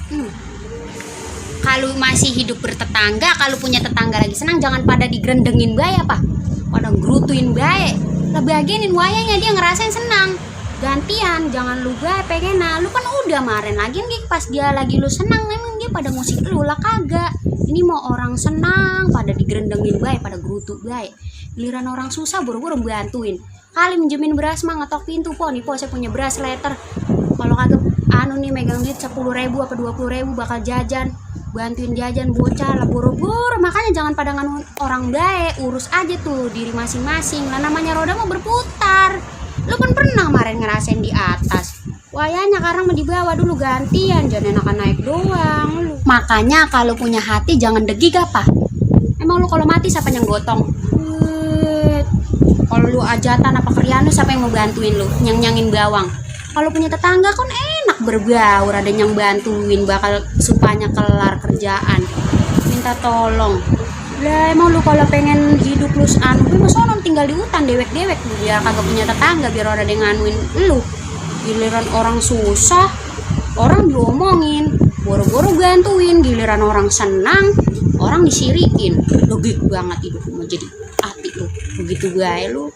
Hmm. Kalau masih hidup bertetangga, kalau punya tetangga lagi senang, jangan pada digerendengin bae apa, pada gerutuin bae. Lah bagianin wayanya dia ngerasain senang. Gantian, jangan lu bae pengen, nah lu kan udah maren lagi nih pas dia lagi lu senang, emang dia pada ngusik lu lah kagak. Ini mau orang senang pada digerendengin bae, pada gerutu bae. Giliran orang susah buru-buru bantuin. Kali minjemin beras mah ngetok pintu, po nih po saya punya beras letter. Kalau kagak nih megang duit 10.000 apa 20.000 bakal jajan, bantuin jajan bocah lah buru-buru. Makanya jangan pada nganu orang baik, urus aja tuh diri masing-masing lah, namanya roda mau berputar. Lu kan pernah kemarin ngerasain di atas, wayanya karena mau dibawa dulu gantian, jangan enakan naik doang lu. Makanya kalau punya hati jangan degig apa. Emang lu kalau mati siapa yang gotong? Kalau lu ajatan apa krian lu siapa yang mau bantuin lu nyang-nyangin bawang? Kalau punya tetangga kan enak berbaur, ada yang bantuin, bakal supaya kelar kerjaan. Minta tolong. Lah emang lu kalau pengen hidup lu anu, masa orang tinggal di hutan dewek-dewek lu biar kagak punya tetangga, biar ada yang nganuin lu. Giliran orang susah, orang diomongin, boro-boro bantuin, giliran orang senang, orang disirikin. Logik banget hidup lu mau jadi api lu. Begitu gaya lu.